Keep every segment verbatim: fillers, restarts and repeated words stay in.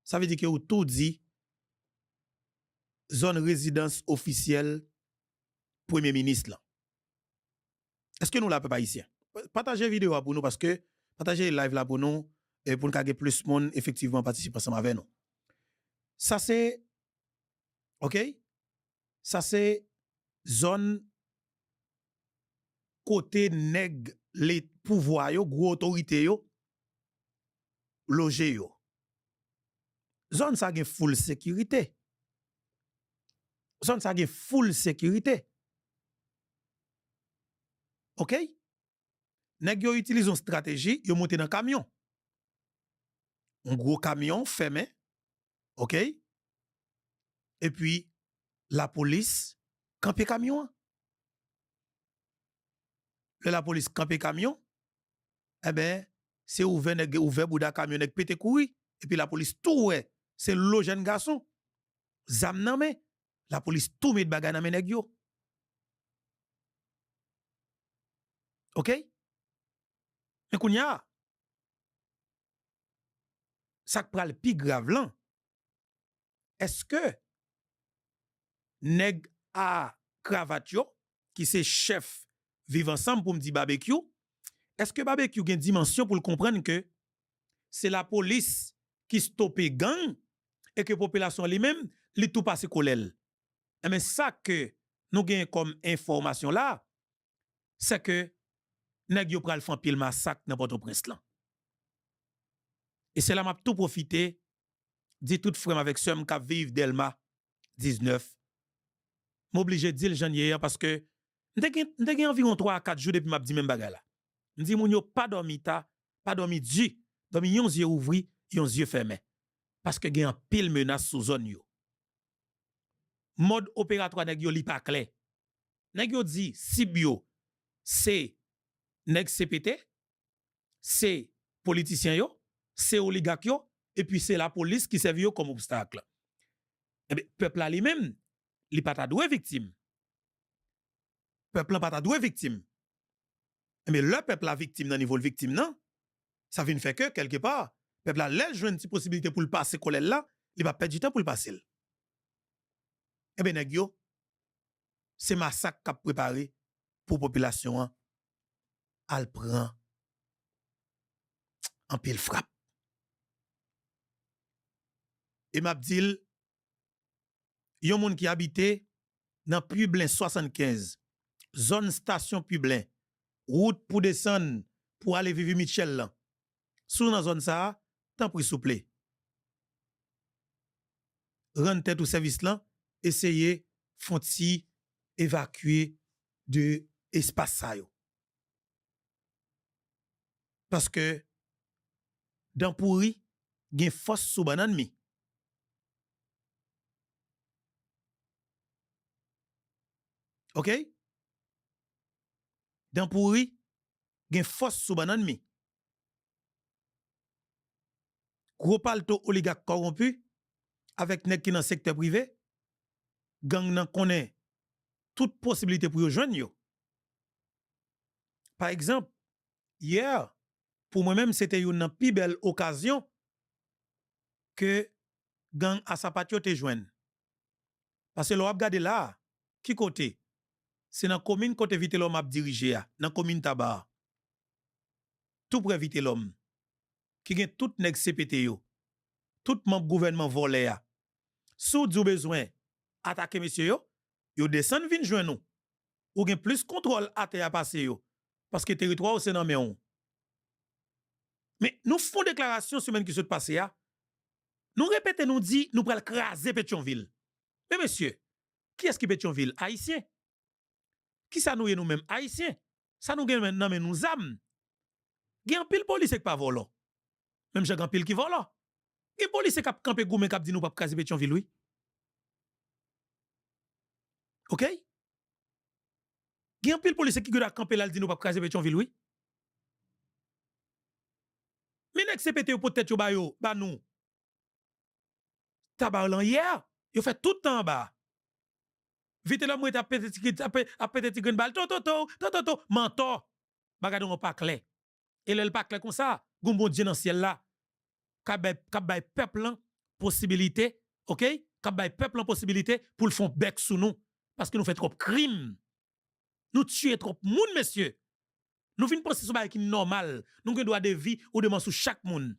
Sa vle di ke ou tou di zòn rezidans ofisyèl premye minis lan. Èske nou la, pèp ayisyen? Pataje videyo a pou nou, paske pataje live la pou nou, e pou n ka gen plis moun efektivman patisipe ansanm avè nou. Sa se, oke? Sa se zòn kote nèg le pouvwa yo, gwo otorite yo, loje yo. Zòn sa gen full sekirite. Zòn sa gen full sekirite. Oke? Nèg yo itilize yon estrateji, yo monte nan kamyon. Yon gwo kamyon fèmen, oke? Epi, lapolis kanpe kamyon an. Lè lapolis kanpe kamyon, enben, se ouvè nèg, ouvè bouda kamyon, nèg pete kouri, epi lapolis tou wè, se lo jèn gason, zam nan men, lapolis tou met bagay nan men nèg yo. Oke? Men kounye a, sa k pral pi grav lan, èske nèg a kravat yo, ki se chèf Viv Ansanm, pou m di Babekyou, èske Babekyou gen dimansyon pou l konprann ke se lapolis ki stope gang e ke popilasyon an li menm, li tou pase kòlè l? Enben, sa ke nou genyen kòm enfòmasyon la, se ke nèg yo pral fè anpil masak nan Pòtoprens lan. E se la m ap tou pwofite di tout frè m avèk sè m k ap viv Dèlma diznèf, m oblije di l jan l ye a, paske m te gen, m te gen anviwon twa a kat jou depi m ap di menm bagay la. M di moun yo pa dòmi ta, pa dòmi di, dòmi yon zye ouvri, yon zye fèmen. Paske gen anpil menas sou zòn yo. Mòd operatwa nèg yo, li pa klè. Nèg yo di sib yo se nèg C P T, se politisyen yo, se oligak yo, epi se lapolis ki sèvi yo kòm obstak. Ebyen, pèp la li menm, li pa ta dwe viktim. Pèp lan pa ta dwe viktim. Ebyen, lè pèp la viktim nan nivo l viktim nan, sa vin fè ke, kèlkepa, pèp la, lè l jwenn ti posibilite pou l pase kòlè l la, li p ap pèdi tan pou l pase l. Ebyen, nèg yo, se masak k ap prepare pou popilasyon an al pran anpil frap. E m ap di l, yon moun ki abite nan Piblen swasannkenz, zòn estasyon Piblen, wout pou desann pou ale Vivi Mitchell lan, si w nan zòn sa a, tanpri souple, rann tèt ou sèvis lan, eseye fè yon ti evakye de espas sa yo. Paske dan pouri gen fòs sou bannann mi. Oke? Dan pouri gen fòs sou bannann mi. Gwo palto oligak kòwonpi avèk nèg ki nan sektè prive, gang nan konnen tout posibilite pou yo jwenn yo. Pa egzanp, yè, pou mwen menm, se te youn nan pi bèl okazyon ke gang a sapat yo te jwenn. Paske lè w ap gade la a, ki kote? Se nan komin kote Vitelòm ap dirije a, nan komin Taba a. Tou prè Vitelòm, ki gen tout nèg C P T yo, tout manm gouvènman vòlè a. Si w di w bezwen atake mesye yo, yo desann vin jwenn ou. Ou gen plis kontwòl atè a pase yo, paske teritwa w se nan men w. Men nou fè yon deklarasyon semèn ki sot pase a, nou repete, nou di nou pral kraze Petyonvil. Men mesye, kiyès ki Petyonvil? Ayisyen. Kisa nou ye nou menm? Ayisyen. Sa nou gen nan men nou, zam. Gen anpil polisye k pa vòlò. Menm jan gen anpil ki vòlò. Gen polisye k ap kanpe goumen, k ap di nou p ap kraze Petyonvil, wi. Oke? Gen anpil polisye ki gentan kanpe la, l di nou p ap kraze Petyonvil, wi. Men nèg C P T yo pot tèt yo ba yo, ba nou. Taba lan yè, yo fè tout tan anba. Vitelòm rete ap pete ti, ap pe-, ap pete ti grenn bal, to, to, to, to, to, to, mantò. Bagay nou pa klè. E lè l pa klè konsa, gon Bondye nan syèl la k ap bay, k ap bay pèp lan posibilite, oke, k ap bay pèp lan posibilite pou l fè yon bèk sou nou, paske nou fè twòp krim. Nou tiye twòp moun, mesye. Nou vin panse se yon bagay ki nòmal. Nou gen dwa de vi ou de mò sou chak moun.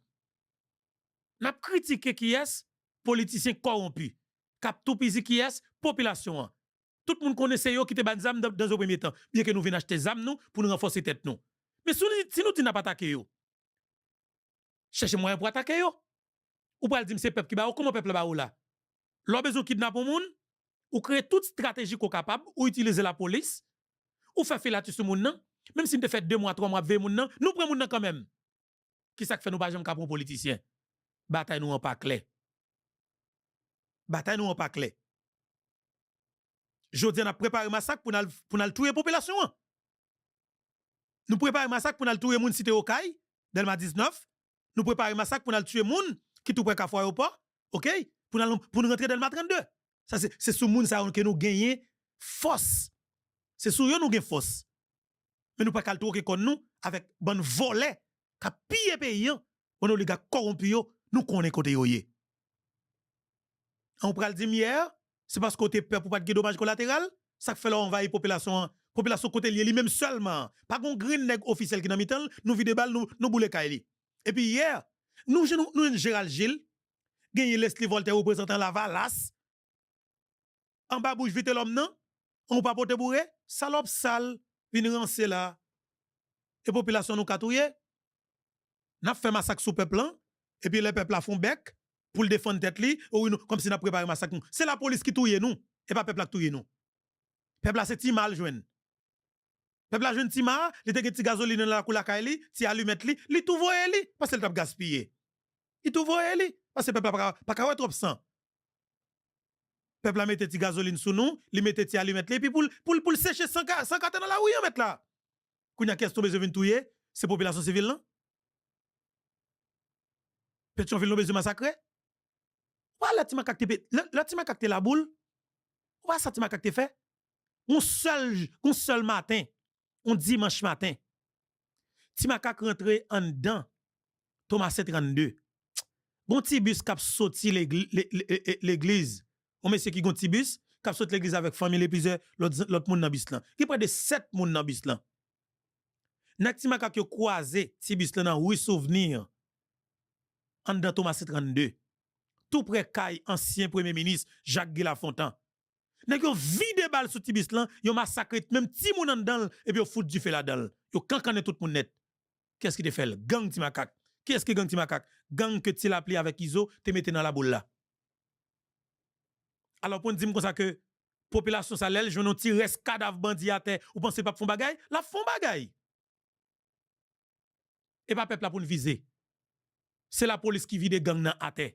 N ap kritike kiyès? Politisyen kòwonpi k ap toupizi kiyès? Popilasyon an. Tout moun konnen se yo ki te ba n zam dan, dan yon premye tan, byenke nou vin achte zam nou pou nou ranfòse tèt nou. Men si nou, si nou di n ap atake yo, chèche mwayen pou atake yo. Ou pral di m se pèp ki ba ou, kòman pèp la ba ou la? Lè w bezwen w kidnape yon moun, ou kreye tout estrateji ke w kapab, ou itilize lapolis, ou fè filatri sou moun nan, menm si n te fè de mwa, twa mwa ap veye moun nan, nou pran moun nan kanmenm. Kisa k fè nou pa janm ka pran yon politisyen? Batay nou an pa klè. Batay nou an pa klè. Jodi a, n ap prepare masak pou n al, pou n al touye popilasyon an. Nou prepare masak pou n al touye moun Site Okay, Dèlma diznèf. Nou prepare masak pou n al touye moun ki tou prè Kafou Ayewopò, oke? Pou n al, pou n rantre Dèlma trannde. Sa se, se sou moun sa yo ke nou genyen fòs. Se sou yo nou gen fòs. Men nou pa ka al twoke kòn nou avèk bann vòlè k ap piye peyi an, bann oligak kòwonpi yo, nou konnen kote yo ye. An, ou pral di m yè, se paske w te pè pou pa t gen domaj kolateral? Sa k fè lè w anvayi popilasyon an, popilasyon kote l ye li menm sèlman an, pa gen yon grenn nèg ofisyèl ki nan mitan l, nou vide bal, nou, nou boule kay li. Epi yè, nou jwenn, nou jwenn Gérald Gilles, genyen Leslie Voltaire, reprezantan Lavalas, anba bouch Vitelhomme nan, ou pa pote boure, salòp sal, vin ranse la. E popilasyon nou ka touye? N ap fè masak sou pèp lan, epi lè pèp la fè yon bèk pou l defann tèt li, o wi, nou, kòmsi n ap prepare masak nou. Se lapolis ki touye nou, e pa pèp la k touye nou. Pèp la se ti ma l jwenn. Pèp la jwenn ti ma, li te gen ti gazolin nan lakou lakay li, ti alimèt li, li tou voye li, paske l t ap gaspiye. Li tou voye li, paske pèp la pa ka, pa ka wè twòp san. Pèp la mete ti gazolin sou nou, li mete ti alimèt li, epi pou l, pou l, pou l seche san ka, san k atè nan lari an, mèt la. Kounye a, kiyès nou bezwen vin touye? Se popilasyon sivil lan? Petyonvil nou bezwen masakre? Ou pa lè Ti Makak te pe-, lè, lè Ti Makak te Laboul, ou pa sa Ti Makak te fè? Yon sèl, yon sèl maten, yon dimanch maten, Ti Makak rantre anndan Tomasen trannde. Gon ti bis k ap soti legli-, le-, le-, le-, legliz. Yon mesye ki gon ti bis k ap soti legliz avèk fanmi li, plizyè lòt, lòt moun nan bis lan. Gen prè de sèt moun nan bis lan. Nèg Ti Makak yo kwaze ti bis lan nan ri Souvni, anndan Tomasen trannde, tou prè kay ansyen premye minis Jacques Guy Lafontant. Nèg yo vide bal sou ti bis lan, yo masakre menm timoun anndan l, epi yo fout dife ladan l. Yo kankannen tout moun nèt. Kiyès ki te fè l? Gang Ti Makak. Kiyès ki gang Ti Makak? Gang ke Ti Lapli avèk Izo te mete nan Laboul la. Alò, pou n di m konsa ke popilasyon sa, lè l jwenn yon ti rès kadav bandi atè, ou panse l p ap fè yon bagay? L ap fè yon bagay. E pa pèp la pou n vize. Se lapolis ki vide gang nan atè.